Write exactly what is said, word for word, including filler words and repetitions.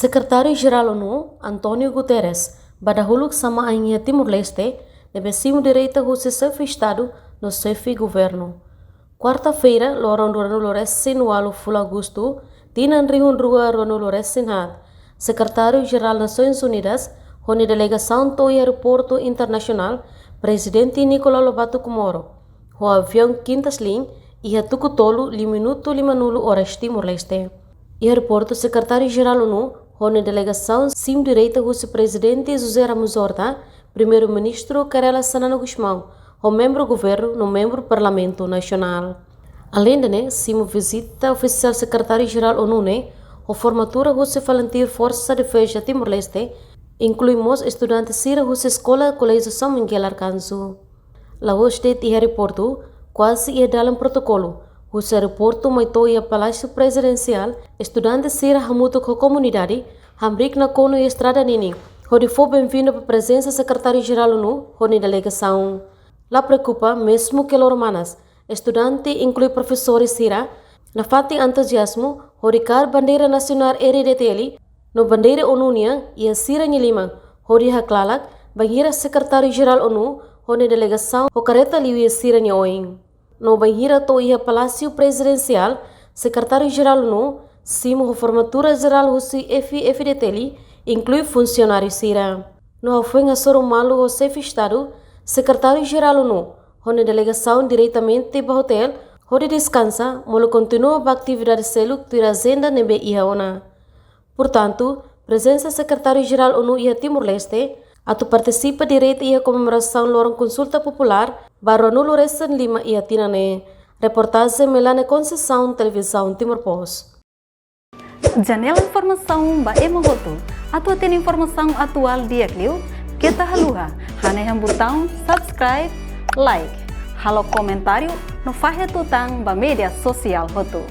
Sekretáriu Jerál ONU, António Guterres, ba dahuluk sama ain iha Timor-Leste, ne'ebé simu direta husi Xefe Estadu no Xefe Governu. Kuarta-feira, loron ruanulu-resin-ualu fulan Agostu, tinan rihun rua ruanulu-resin-haat, Sekretáriu Jerál Nasoins Unidas, ho nia delegasaun to'o iha aeroportu internasionál Prezidente Nicolau Lobato Comoro, ho aviaun Qantas Link, iha tuku tolu lima minutu limanulu oras Timor-Leste. Iha aeroportu, Sekretáriu Jerál ONU ho nia delegasaun simu direta husi Prezidente José Ramos Horta, Primeiru-Ministru Kay Rala Xanana Gusmão, ho membru governu no membru Parlamentu Nasionál. Aleinde ne'e, simu vizita ofisiál Sekretáriu Jerál ONU ne'e, ho formatura husi Volunteer Forsa Defeza Timor-Leste, inklui mós estudante sira husi Eskola Koléjiu São Miguel Arcanjo. La'ós de'it iha aeroportu, kuaze iha dalan protokolu, husi aeroportu mai to'o iha Palásiu Prezidensiál, estudante sira hamutuk ho komunidade, hamriik nakonu iha estrada ninin, hodi fó benvindu ba prezensa Sekretáriu Jerál ONU ho nia delegasaun. La preokupa, mezmu ke loron manas, estudante, inklui profesór sira, nafatin entuziazmu hodi kaer bandeira nasionál R D T L no bandeira ONU nian iha sira-nia liman, hodi haklalak bainhira Sekretáriu Jerál ONU ho nia delegasaun ho karreta liu iha sira-nia oin. No bainhira to'o iha Palásiu Prezidensiál, Sekretáriu Jerál ONU simu ho formatura jerál husi F-FDTL, inklui funsionáriu sira. No hafoin hasoru malu ho Xefe Estadu, Sekretáriu Jerál ONU ho nia delegasaun diretamente ba otél, hodi deskansa, molok kontinua ba atividade seluk tuir ajenda ne'ebé iha ona. Portantu, prezensa Sekretáriu Jerál ONU iha Timor-Leste, atu partisipa direta iha komemorasaun loron konsulta populár ba ruanulu-resin-lima iha tinan ne'e. Reportajen Melania Conceição, Televizaun Timor Post. Janela informasaun ba ema hotu. Atu hatene informasaun atuál di'ak liu, keta haluha hanehan butaun subscribe, like, halo komentáriu no fahe tutan ba média sosiál hotu.